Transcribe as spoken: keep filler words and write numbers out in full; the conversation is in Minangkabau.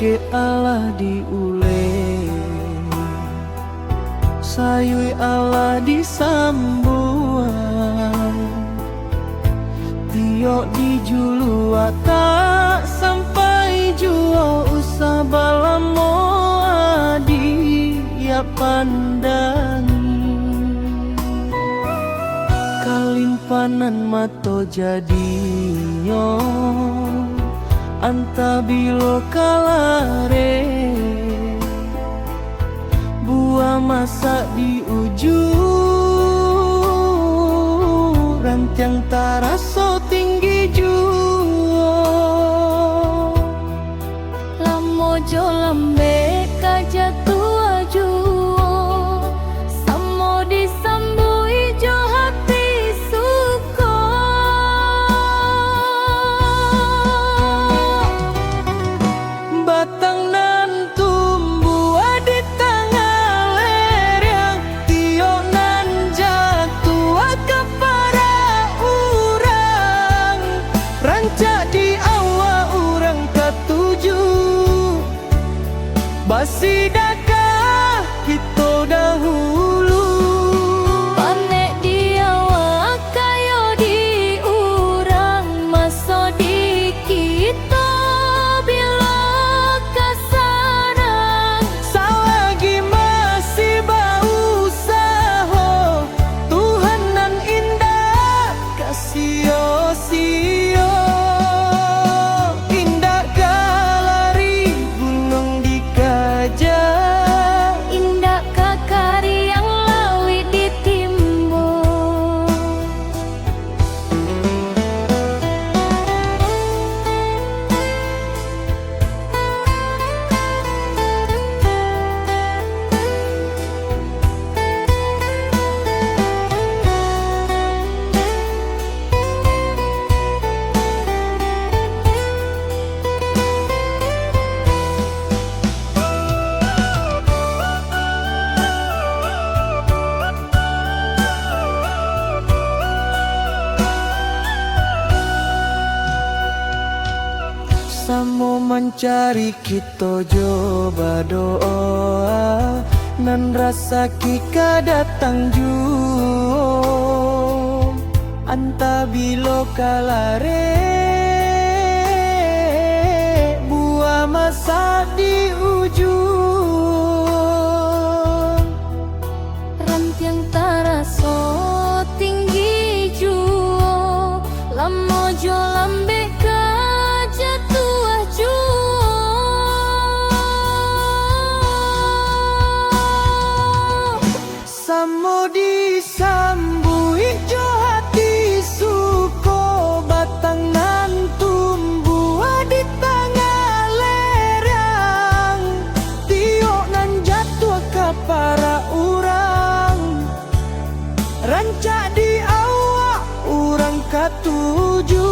Kek alah diulek, sayuik alah disambuang. Tiok dijuluak tak sampai juo, usah balamo adiak pandangi. Kalimpanan mato jadinyo, antah bilo ka larek. Buah masak di ujuang, rantiang taraso tinggi juo. Lamo jo lambek ka jatuah juo, samo disambuik jo hati suko. Batang nan tumbuah di tangah lereang, tiok nan jatuah ka parak urang, rancak di awak urang katuju. Basidakah kito dahulu. Panek di awak kayo di urang, maso di kito bilo ka sanang. Salagi masih bausaho, Tuhan nan indak ka sio-sio. Indak ka lari gunuang dikaja, indak ka kariang lauik ditimbun. Samo mancari kito jo badoa, nan rasaki ka datang juo. Antah bilo ka larek, buah masak di ujuang. Rantiang taraso tinggi juo, lamo jo lambek ka jatuah juo. Samo disambuik jo hati suko, batang nan tumbuah di tangah lereang, tiok nan jatuah ka parak urang, rancak di awak urang katuju.